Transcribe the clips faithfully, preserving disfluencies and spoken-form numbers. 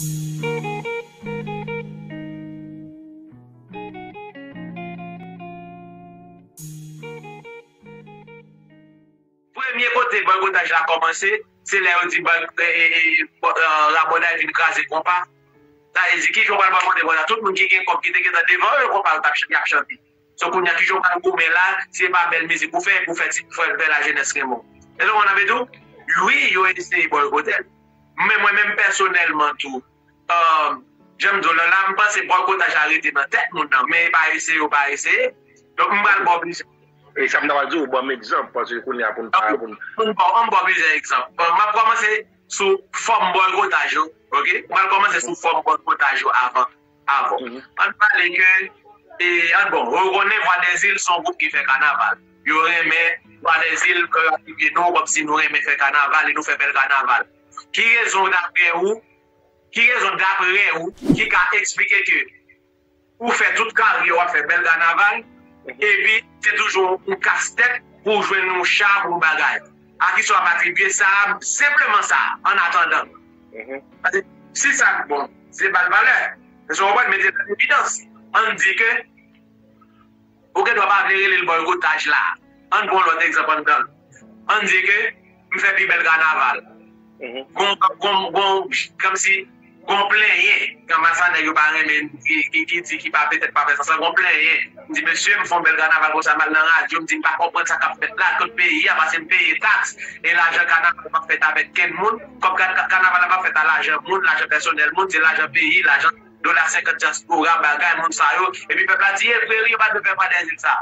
Premye kote bòykotaj la kòmanse, se lè yo di bòy- e, e, e, bò- e, Rabòday vin kraze konpa. Sa vle di, kijan w pral bòykote konpa? Tout moun ki gen kòb ki te gentan devan yo, konpa yo t ap ch- y ap chante. So, kounye a, kijan w pral goumen la, si se pa bèl mizik ou fè, pou fè ti- fè, fè lajenès renmen w? E sa w konn ap di w? Wi, yo eseye bòykote l. Men mwen menm pèsonèlman tou, um, jan m di w la, la, m panse bòykotaj la rete nan tèt moun nan, men e pa eseye, yo pa eseye. Donk, m pral ba w plizyè. E sa m ta pral di w, ban m egzanp, paske kounye a pou n pa, pou n. Ann ba w, ann ba w plizyè egzanp. Bon, m ap kòmanse sou fòm bòykotaj yo, oke? M pral kòmanse sou fòm bòykotaj yo avan, avan. Ann pale ke, e, ann, bon, ou konnen Vwadèzil se yon gwoup ki fè kanaval. Yo renmen Vwadèzil, e, apiye nou, kòmsi nou renmen fè kanaval e nou fè bèl kanaval. Ki rezon, daprè ou, ki rezon, daprè ou, ki ka eksplike ke ou fè tout karyè w ap fè bèl kanaval, epi se toujou yon kastèt pou w jwenn yon cha pou yon bagay? A kisa w ap atribye sa, senpleman sa, an atandan? Paske si sa k bon, se ba l valè. Èske w konprann? Mete l an evidans. Ann di ke ou gendwa pa vle rele l bòykotaj la. Ann pran yon lòt egzanp anndan l. Ann di ke m fè pi bèl kanaval. Gon, gon, gon, kòmsi, gon plenyen. Kòm sa nèg yo pa renmen, ki, ki, ki di, ki pa, petèt pa fè sa, sa gon plenyen. M di, mesye, m fè yon bèl kanaval konsa, m al nan radyo, m di, m pa konprann sa k ap fèt la, kot peyi a, paske m peye taks, e lajan kanaval pa fèt avèk kenn moun, kòb ka- ka- kanaval la pa fèt a lajan moun, lajan pèsonèl moun, se lajan peyi, lajan dola senkant dyaspora, bagay, moun sa yo, epi pèp la di, e vre, wi, yo pa dwe fè Vwadèzil sa.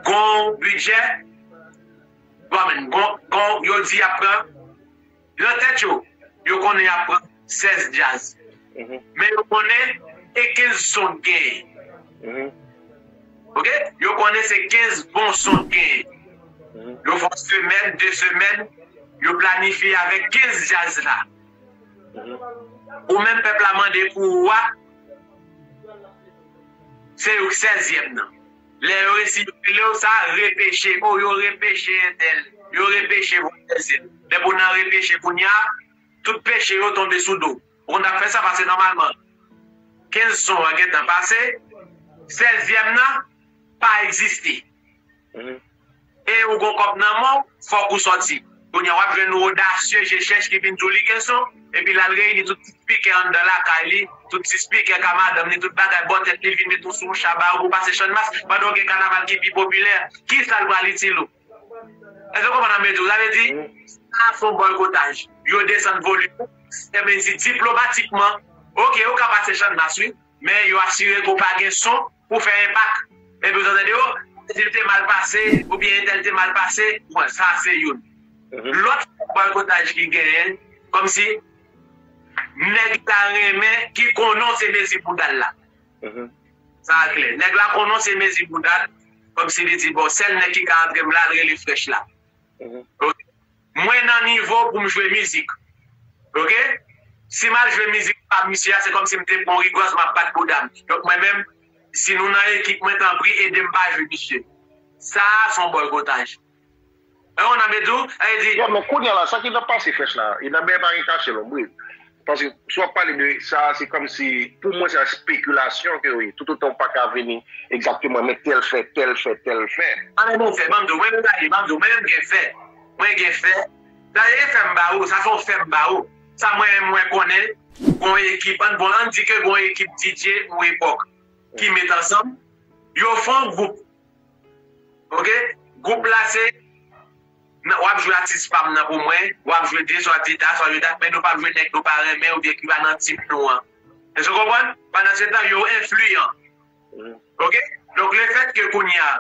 Gon bidjè, bon, men, gon, gon, yo di y ap pran, nan tèt yo, yo konnen y ap pran sèz djaz. Men yo konnen e kenz son k genyen. Oke? Yo konnen se kenz bon son k genyen. Yo fè yon semèn, de semèn, yo planifye avèk kenz djaz la. Ou menm pèp la mande pou ou a, se ou k sèzyèm nan. Lè yo resi rele w sa, repeche, o, yo repeche entèl, yo repeche Vwadèzil. Depi w nan repeche kounye a, tout peche yo tonbe sou do w. Ou konn t ap fè sa paske nòmalman, kenz son an gentan pase, sèzyèm nan pa egziste. E ou gon kòb nan men w, fòk ou sòti. Kounye a, w ap jwenn yon odasye je chèch ki vin di w li gen son, epi l al reyini tout ti spikè anndan lakay li, tout ti spikè ka madanm li, tout bagay bò tèt li, vin met yon son cha ba ou pou pase Channmas, pandan w gen kanaval ki pi popilè. Kisa l pral itil ou? Èske w konprann sa m vle di w? Sa vle di, sa se yon bòykotaj. Yo desann volim ou, enben di diplomatikman, oke, ou ka pase Channmas, wi, men yo asire ke w pa gen son pou fè enpak. Epi w tande yo, si l te mal pase, oubyen entèl te mal pase, bon, sa se youn. Lòt bòykotaj ki genyen, kòmsi nèg la renmen, ki konnen w se mezi bouda l la. Sa a klè. Nèg la konnen w se mezi bouda l, kòmsi li di, bon, sèl nèg ki ka antre m la, l rele Fresh la. Oke? Mwen nan nivo pou m jwe mizik. Oke? Si m al jwe mizik pa misye a, se kòmsi m te pran yon rigòz, m ap bat bouda m. Donk, mwen menm, si nou nan ekip mwen, tanpri, ede m pa jwe misye. Sa a, se yon bòykotaj. E w konn sa m vle di w? Sa vle di. Non, men kounye a la, sa ki t ap pase Fresh la, e nan bèy pa gen kache lonbrit. Paske si w ap pale de sa, se kòmsi, pou mwen, se yon espekilasyon ke yo ye. Toutotan w pa ka vini egzakteman, men tèl fè, tèl fè, tèl fè. Ann, men fè, ban m di w, mwen menm, gade, ban m di w, mwen menm gen fè. Mwen gen fè. Dayè, e fè m ba ou, sa se yon fè m ba ou. Sa mwen menm, mwen konnen, gon ekip, ann, bon, ann di ke gon ekip D J yon epòk ki met ansanm, yo fè yon gwoup. Oke? Gwoup la se, nan, w ap jwe atis pa m nan pou mwen, w ap jwe de swa di ta, swa jwe dat, men nou p ap jwe nèg nou pa renmen oubyen ki pa nan team nou an. Èske w konprann? Pandan se tan, yo enfliyan. Oke? Donk, lefètke kounye a,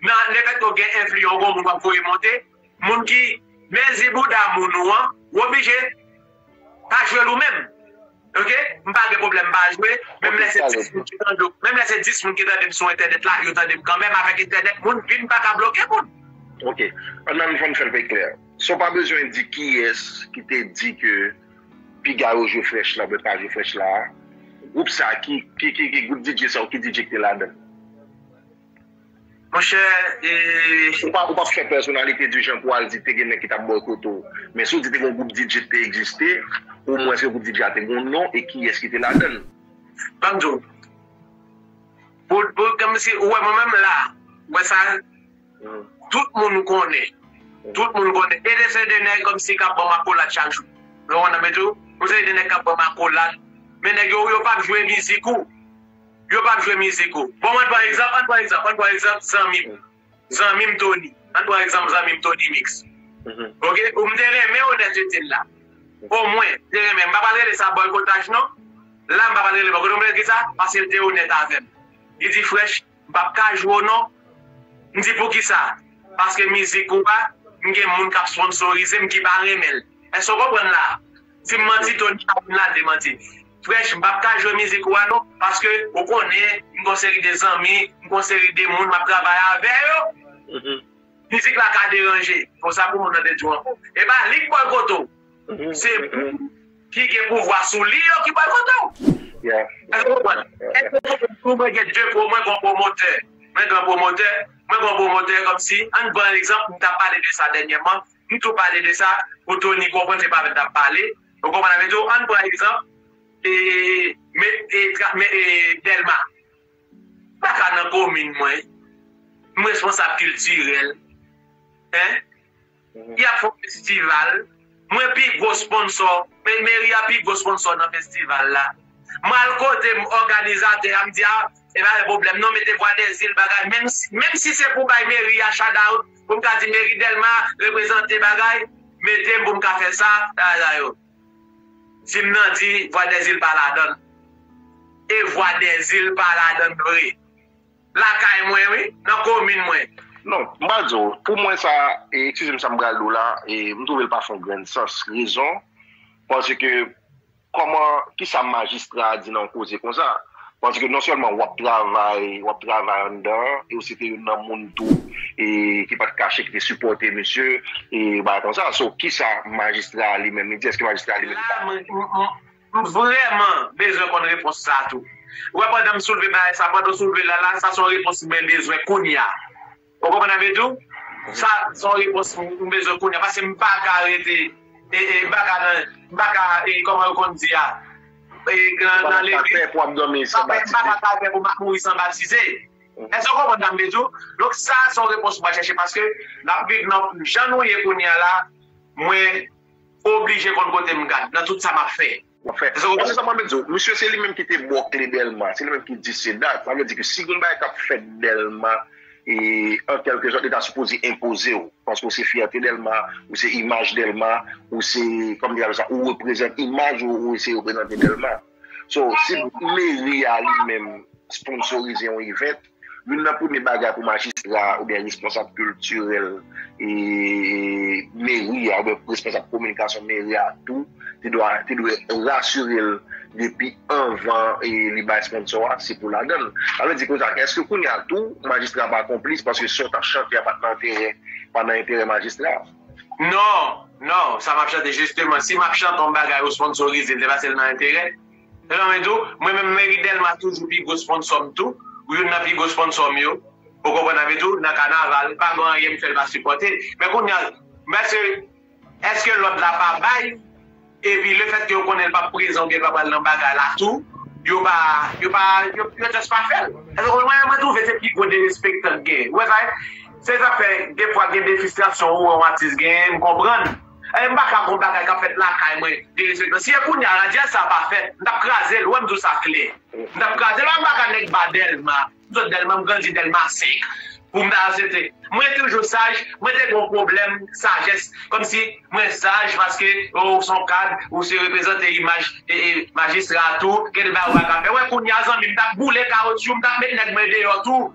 nan, lefètke w gen enfliyan, w gen yon moun w ap voye monte, moun ki mezi bouda moun ou an, w oblije pa jwe l ou menm. Oke? M pa gen pwoblèm pa jwe. Menm lè se dis moun ki tande, menm lè se dis moun ki tande m sou entènèt la, yo tande m kanmenm. Avèk entènèt, moun vin pa ka bloke moun. Oke. Ann al fè m fè l pi klè. Sa w pa bezwen di kiyès ki te di ke piga yo jwe Fresh la, oubyen pa jwe Fresh la. Gwoup sa, ki, ki, ki, ki gwoup D J sa, ki D J ki te ladan l? Monchè, e, Ou pa, ou pa fè pèsonalite di jan pou al di te gen nèg ki t ap bòykote w. Men si w di te gen yon gwoup D J ki te egziste, omwen èske gwoup D J a te gen yon non e kiyès ki te ladan l? Ban m di w. Pou, pou, kòmsi, ou wè mwen menm la, ou wè sa, tout moun konnen. Tout moun konnen. E de se de nèg kòmsi k ap ban m akolad chak jou. Ou konprann mwen di w? Ou se de nèg k ap ban m akolad. Men nèg yo, yo p ap jwe mizik ou. Yo p ap jwe mizik ou. Bon, ann pran egzanp, ann pran egzanp, ann pran egzanp zanmi m. Zanmi m Tony. Ann pran egzanp zanmi m Tony Mix. Ok? Ou m te renmen onètete l la. Omwen, m te renmen. M pa pral rele sa bòykotaj non. La, m pa pral rele bòykotaj. Ou konprann ki sa? Paske l te onèt avè m. Li di, Fresh, m p ap ka jwe w non. M di, poukisa? Paske mizik ou a, m gen moun k ap sponsorize m ki pa renmen l. Èske w konprann la? Si m manti, Tony pa vin la demanti. Fresh, m p ap ka jwe mizik ou a non, paske ou konnen, m gon seri de zanmi, m gon seri de moun m ap travay avè yo. Mizik la ka deranje. Konsa pou moun nan te di w ankò. E pa li k bòykote w. Se moun ki gen pouvwa sou li yo ki bòykote w. Èske w konprann? Èske w konprann? Mwen gen de pwo, mwen gon pwomotè. Mwen gen pwomotè. Mwen gon pwomotè kòmsi, ann pran egzanp, m t ap pale de sa dènyèman. M tou pale de sa, pou Tony konprann se pa avè l t ap pale. Ou konprann avè tou? Ann pran egzanp, e, me, e, tra- me, e, Dèlma. Baka nan komin mwen, m responsab kiltirèl. Hein? Y ap fè yon festival. Mwen pi gwo sponsò. Men meri a pi gwo sponsò nan festival la. Mwen al kote m òganizatè a, m di a, e pa gen pwoblèm non, mete Vwa dèzil bagay. Menm si, menm si se pou bay meri a shout out, pou m ka di meri Dèlma reprezante bagay, mete m pou m ka fè sa, sa, sa yo. Si m nan di Vwa dèzil pa ladan l. E Vwa dèzil pa ladan l vre. Lakay mwen, wi, nan komin mwen. Non, m pral di w, pou mwen sa, e, eskize m sa m pral di w la, e, m twouve l pa fè yon grenn sans. Rezon, paske kòman, kisa majistra a di nan yon koze konsa? Paske non sèlman w ap travay, w ap travay anndan an, e w se te youn nan moun tou, e, ki pa t kache, ki te sipòte misye, e bagay konsa. So, kisa majistra a li menm li di? Èske majistra a li menm li pa M vrèman bezwen konn repons sa tou. Ou wè pandan m soulve bagay sa, pandan w soulve la la, sa se yon repons mwen bezwen kounye a. Ou konprann sa m vle di w? Sa se yon repons m bezwen kounye a, paske m pa ka rete, e, e, m pa ka nan, m pa ka, e, kòman yo konn di a, e, nan, nan leve, m pa ka fè pou m ap mouri san batize. Èske w konprann sa m vle di w? Donk sa se yon repons mwen chèche, paske n ap viv nan jan nou ye kounye a la, mwen oblije konn kote m gad nan tout sa m ap fè. Paske sa mwen vle di w, misye se li menm ki te bòkle Dèlma, se li menm ki di se dat. Sa vle di ke si gen bagay k ap fèt Dèlma, e an kèlke sòt, li ta sipoze enpoze w. Paske w se fyète Dèlma, ou se imaj Dèlma, ou se, kòm di sa, ou reprezante imaj ou, ou eseye reprezante Dèlma. So, si meri a li menm sponsorize yon event, youn nan premye bagay pou majistra oubyen responsab kiltirèl e meri a oubyen responsab kominikasyon meri a tou te dwa, te dwe rasire l depi anvan e li bay sponsò a, se pou ladan l. Sa vle di konsa, èske kounye a tou majistra pa konplis paske sa w t ap chante a pa t nan enterè, pa nan enterè majistra a? Non, non, sa m ap chante jisteman, si m ap chante yon bagay ou sponsorize l, se paske l nan enterè. Se sa m vle di w, mwen menm meri Dèlma toujou pi gwo sponsò m tou, ou youn nan pi gwo sponsò m yo. Ou konprann sa m vle di w, nan kanaval, pa gen anyen m fè l pa sipòte. Men kounye a, mèsi, èske lòd la pa bay? Epi lefètke yo konnen l p ap prezan oubyen l pa pral nan bagay la tou, yo pa, yo pa, yo, yo just pa fè l. Èske w konprann? Mwen, mwen twouve se pi gwo derespektan k gen. Ou wè sa? Se sa k fè defwa gen de fristrasyon ou wè yon atis genyen, m konprann. E m pa ka gon bagay k ap fèt lakay mwen, derespektan. Si e kounye a radyo a sa pa fèt, m t ap kraze l, ou wè m di w sa klè. M t ap kraze l, m pa ka nèg ba Dèlma. M sot Dèlma, m grandi Dèlma senk. Pou m ta aksepte. Mwen toujou saj, mwen te gen yon pwoblèm sajès. Kòmsi mwen saj paske ou se yon kad, ou se reprezante imaj e, e, majistra tou, gen de bagay ou pa ka fè. Wè, kounye a, zanmi m, m t ap boule kawotchou, m t ap met nèg mwen deyò tou.